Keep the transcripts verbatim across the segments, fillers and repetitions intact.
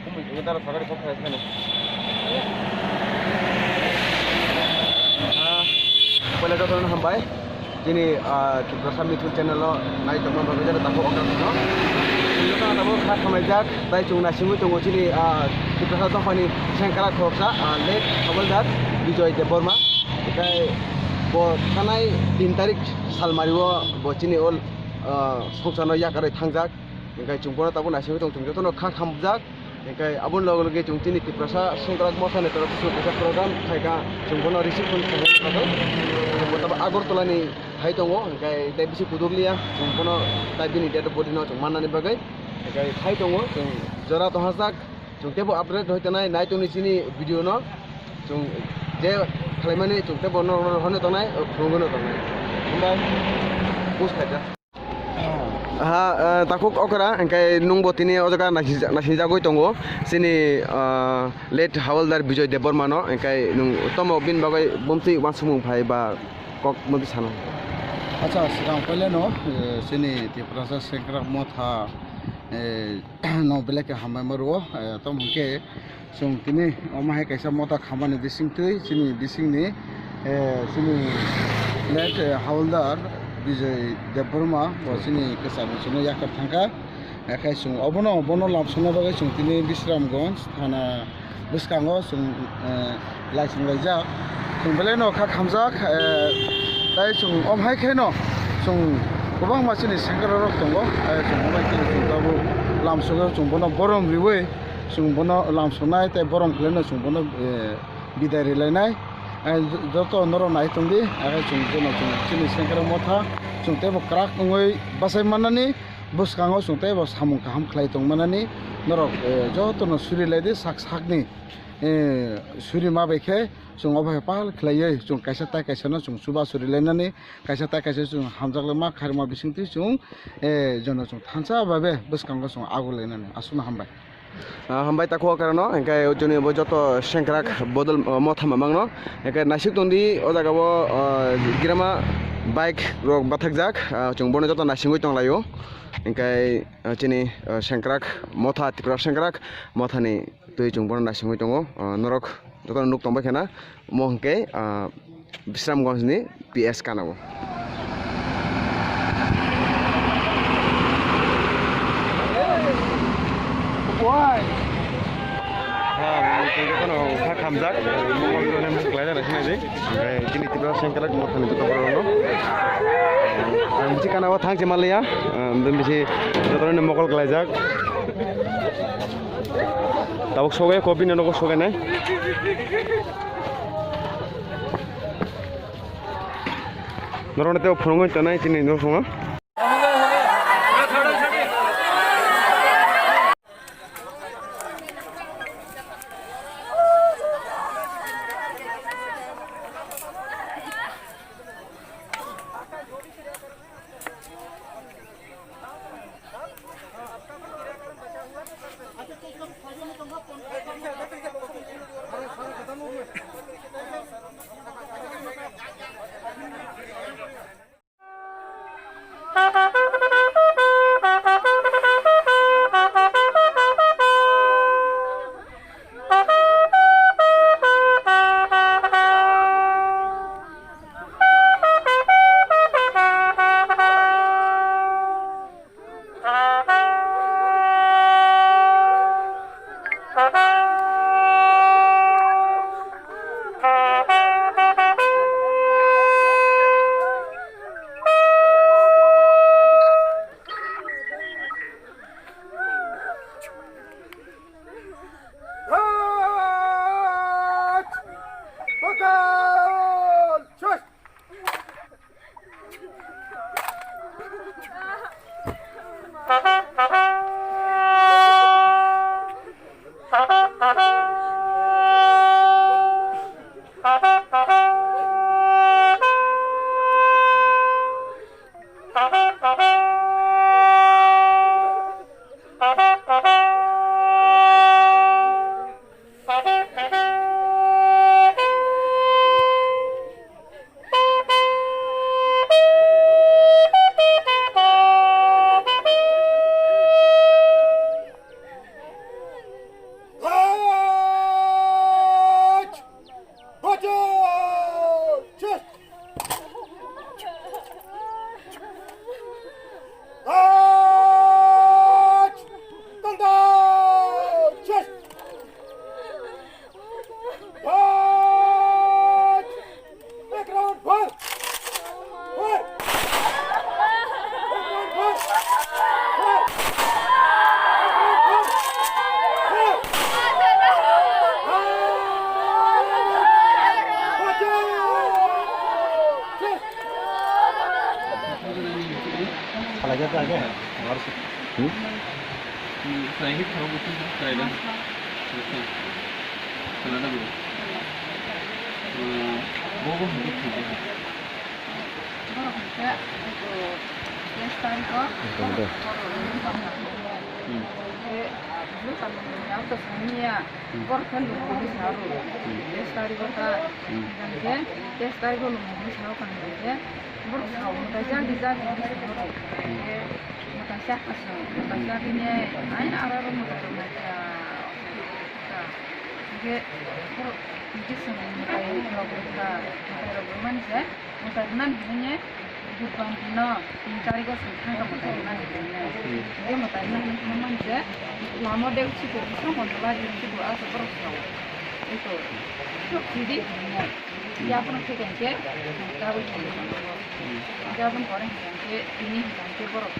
Ah, puila jotono hambai. Chini, ah, Tiprasa Mithun channel o nai tongma bagwi jani takhuk okra no. Chini jotono tabuk kha khamlaijak, tai chwng naisingwi tongo chini, ah, Tiprasa dophani sengkrak khoroksa, ah, late Hawaldar Bijoy Debbarma. Tei bo thanai tin tarik salmari o bo chini ol, ah, songsarno yakarwi thangjak. Hingkai chwng bono tabuk naisingwi tong, chwng jotono kha khamjak. Hingkai aboni loge loge chwng chini Tiprasa Sengkrak Mothani torof se kaisa program khaikha, chwng bono receive khaina bagwi. Bo tabuk Agartala ni hai tongo, hingkai tei bisi kudur liya, chwng bono tai bini dead body no chwng mannani bagwi. Hingkai hai tongo, chwng jora tongha jak, chwng teibo update rwui tongnai, nai tongni chini video no, chwng je khlaimani chwng teibo norok no rohorno tongnai, phunukno tongnai. Himbai push khaijak. Ha, eh, takhuk okra, hingkai nwngbo tini o jaga naisingja-, naisingjakgwi tongo. Chini, ah, late Hawaldar Bijoy Debbarma no, hingkai nwng tomo bini bagwi bumtwi uansukmung phai ba kok bumtwi sano. Acha, swkang pailano, eh, chini Tiprasa Sengkrak Motha, eh, no belai khe hambai ma rwo, eh, tamo hwnkhe Chwng tini omo hai kaisa motha khamani bisingtwi chini bisingni, eh, chini late, eh, Hawaldar Bijoy Debbarma bo chini kwcham chwngno yakar thangkha. Haikhe chwng obono, bono lamsokna bagwi chwng tini Bisramganj thana bwskango chwng, eh, laising laijak. Chwng belai no kha khamjak, eh, tai chwng omo hai kheno chwng kwbangma chini sengkrak rok tongo. Eh, chwng omo hai kheno chwng tabuk lamsogwi chwng bono borom riwi chwng bono lamsoknai tei borom khlaino chwng bono, eh, bidai rilainai. Eh, joto norok nai tongdi, aro chwng bono chwng chini Sengkrak Motha chwng teibo kwrak wngwi bachai mannani, bwskango chwng teibo samung kaham khlai tongmannani norok, eh, jotono surilaidi sak sakni, eh, suri ma bai khe chwng obo hai pal khlaiwi chwng kaisa tai kaisano chwng chubachu rilainani, kaisa tai kaisa chwng hamjaklai ma khairokma bisingtwi chwng, eh, jono chwng thansa babe bwskango chwng agulainani. Aswkno hambai. Ah, hambai takhuk okra no, hingke chini bo joto sengkrak bodol, ah, motha mamang no, hingke naisik tongdi o jaga o, ah, girama bike rok bathakjak, ah, chwng bono joto naisingwi tonglaio, hingke, ah, chini, ah, sengkrak motha, Tripura sengkrak mothani twi chwng bono naisingwi tongo, ah, norok jotono nuk tongbai khena. Omo hwnkhe, ah, Bisramganj ni P S kana o. Kha khamjak, mokol khe mokol khlai jana sinai di. Oke, chini Tripura sengkrak mothani joto borok no. Ang bisi kana o thang se maliya, ah, bisi joto ni mokol khlaijak. Tabuk sogai ko bini nogo sogai nai. Norok no tei phunugwi tongnai chini nosongo. Chwrai khe khorok bo chwng chwrai da. Chwla da bo. Bo bo hwnwi thwi da. Borok hwnkhe, eko, teis tarikh o, Eko de. Borok horo hwnwi tongkha. Hmm. Hwnkhe, bwskango hwnwi ang to saniya, Hmm. borok khe lukuni sa rw. Hmm. Teis tarikh o ta, Hmm. hwnkhe, teis tarikh o lukuni sa rw kha hwnkhe, borok sa o mwtai jak di jak hwnwi sa rw. Hmm. Hwnkhe, mwtai sa kha sa, mwtai sa bini, ai, aro aro mwtai rok nai kha, kha. Hwnkhe, borok, hwnkhe chwng mwtai rok rw kha, mwtai rok rw mani se. Mwtai rwnani hwnwi budbar dino tin tarikh o chwng thangkha mwtai rwnani hwnwi. Hmm. Tei mwtai rwnani hwnwi thangmani se lama de uchi bo bwswk monthola de uchi bo aswk borok sao. Eko, borok sidi hwnwi. Hmm. Yaphano khe tongkhe, tabuk hwnwi tongo. Hmm. Hwnkhe aboni pore hwnkhe tini hwnkhe borok.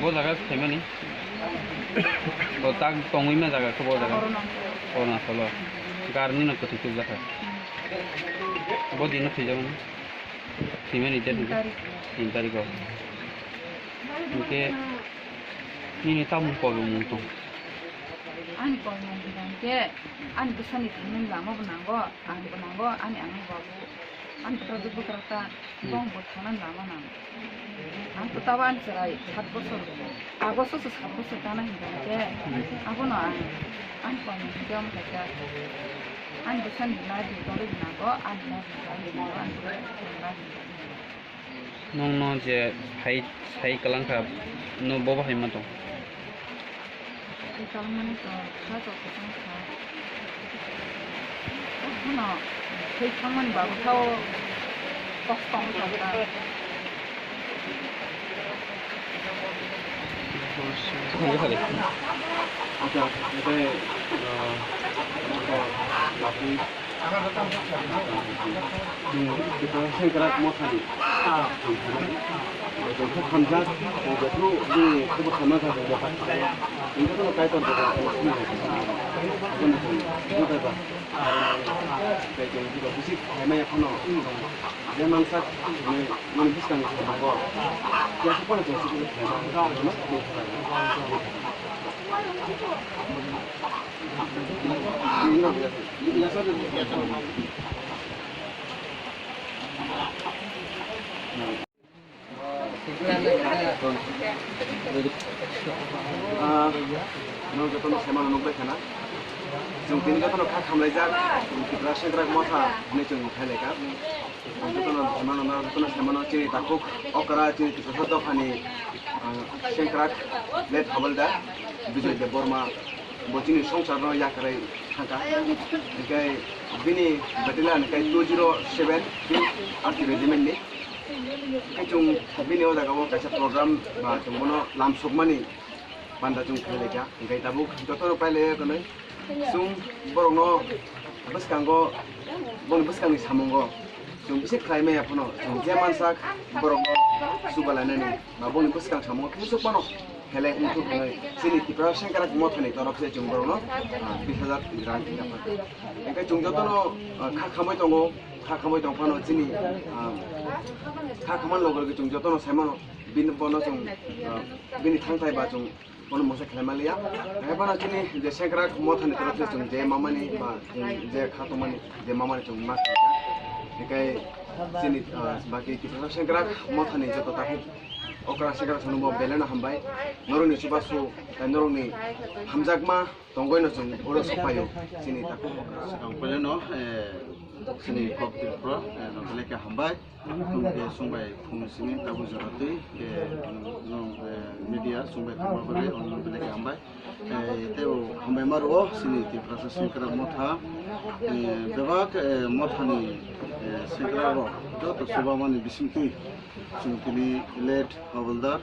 Bo jaga phaimani? Bo tak tongwi ma jaga khe bo jaga? Arunachal. Arunachal o. Garni no kwthwi tubjakha. Bo dino thwijagano. Thwimani date Tin hwnkhe? Tarik. Tin tarikh o. Hwnkhe nini tamoni kolomung tong? Ani kolomung hwnkhe ani bwsani thangmani lama bo nango, ang bo nango, ani ang bo. Ani bwkha bwkha ta Hmm. bong bo thangna lama nang. Ang to tabo ani chwrai sat bochor, August o sat bochor tana hinwi khe, Hmm. abono ang, ang koi hinwi khe omo khaikha, ani bwsani life ni bagwi nango, ani life ni bagwi nango, ani bwsani life ni bagwi nango. Nwng no je hai, hai kwlang kha, no bo bahai ma tong? Tongmani to kha to kwchang kha. Bono thwi thangmani babu thao kosto wng thangkha. Acha, ete, ah, ito, laki, Chwng Tipra Sengkrak Mothani. Chwng khe hamjak, chwng jephru bini khobor sama kha, chwng jephru. Chwng jephru Kaitor Bwrwi chwng simi hai. Abono chwng joto ba. Tei chwng joto bisik khaimaya phano je mansak, chwng nini bwskang ni samung bo. Khe phano chwng simi khaimaya. Ah, no jotono semano nukbai khana. Chwng tini jotono kha khamlaijak, Tipra Sengkrak Motha hinwi chwng khailai kha. Chwng jotono semano, no jotono semano chini takhuk okra chini Tiprasa dophani, ah, Sengkrak late Havaldar Bijoy Debbarma. Bo chini songsarno yakarwi thangkha. Hinkhe bini batila hinkhe two zero seven Artillery Regiment ni. Hinkhe chwng bini o jaga o kaisa program ba chwng bono lamsokmani panda chwng khlai laikha. Hinkhe tabuk jotono pailai kanwi chwng borokno bwskango, boni bwskangni samungo chwng bisi khlai maya phano chwng je mansak borokno chubalainani ba boni bwskang samungo khe chuk phano. Khelai wngthok hwnwi chini Tipra Sengkrak Mothani torok se chwng borokno, ah, bis hajar rang khe yapha. Hinkhe chwng jotono, ah, kha khamwi tongo, kha khamwi tong phano chini, ah, kha khamani loge loge chwng jotono sai mano, bini bono chwng, ah, bini thangthai ba chwng bono mungsa khlai man liya. Hinkhe bono chini je Sengkrak Mothani torok se chwng je mamani ba chwng je kha tongmani je mamani chwng ma khlai kha. Hinkhe chini, ah, baki Tipra Sengkrak Mothani joto takhuk okra sikra thwngno bo belai no hambai. Norokni chubachu tei norokni hamjakma tongwi no chwng oro sokphaio chini takhuk okra. Ang belai no, eh, chini kok Tripura, eh, no belai khe hambai. Nwng khe chwngbai phung simi tabuk jora twi, eh, nwng, eh, media chwngbai phungma bagwi ang nwng belai khe hambai. Eh, tei bo hambai ma rwo chini Tiprasa Sengkrak Motha, eh, bebak, eh, mothani, eh, sengkrak rok joto chubamani bisingtwi chwng tini late Havaldar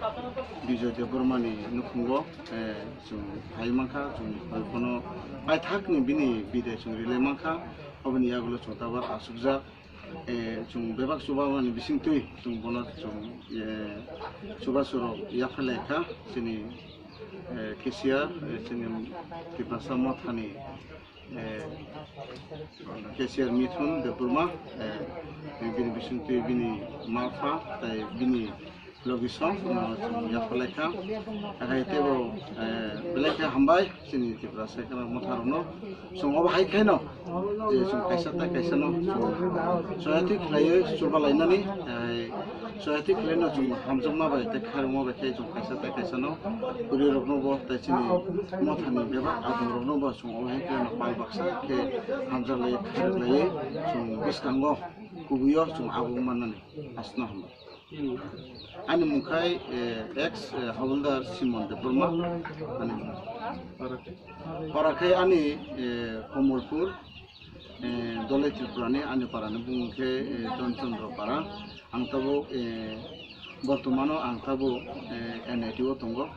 Bijoy Debbarmani nukhungo, eh, chwng phai mankha, chwng phai phano paithakni bini bidai chwng rilai mankha, aboni yagulo chwng tabuk achukjak. Eh, chwng bebak chubamani bisingtwi chwng bono chwng, eh, chubachu rok yapharlai kha chini, eh, cashier, eh, chini Tiprasa Mothani, eh, cashier Mithun Debbarma, eh, bini bisingtwi bini ma pha tei bini Logi song, uh, chwng yaphalai kha. Akhai teibo, eh, belai khe hambai chini Tiprasa kheno motharokno. Chwng obo hai khaino je chwng kaisa tei kaisano chwng soyati khlaiwi chubalainani, eh, soyati khlaino chwng hamjakma bai tei khairokma bai khe chwng kaisa tei kaisano kwrwirokno bo tei chini mothani bebak adongrokno bo chwng obo hai khaino pal baksa khe hamjaklai khairokhlaiwi chwng bwskango kubuio chwng abo mannani asno hambai. Ani mung khai, eh, ex, eh, Havildar Simon Debbarma. Ani mung. Para khai ani, eh, Komolpur, eh, Dolai Tripura ni ani para ni bung khe, eh, Don Chandra Para. Ang tabuk, eh, bortomano ang tabuk, eh, N I T o tongo.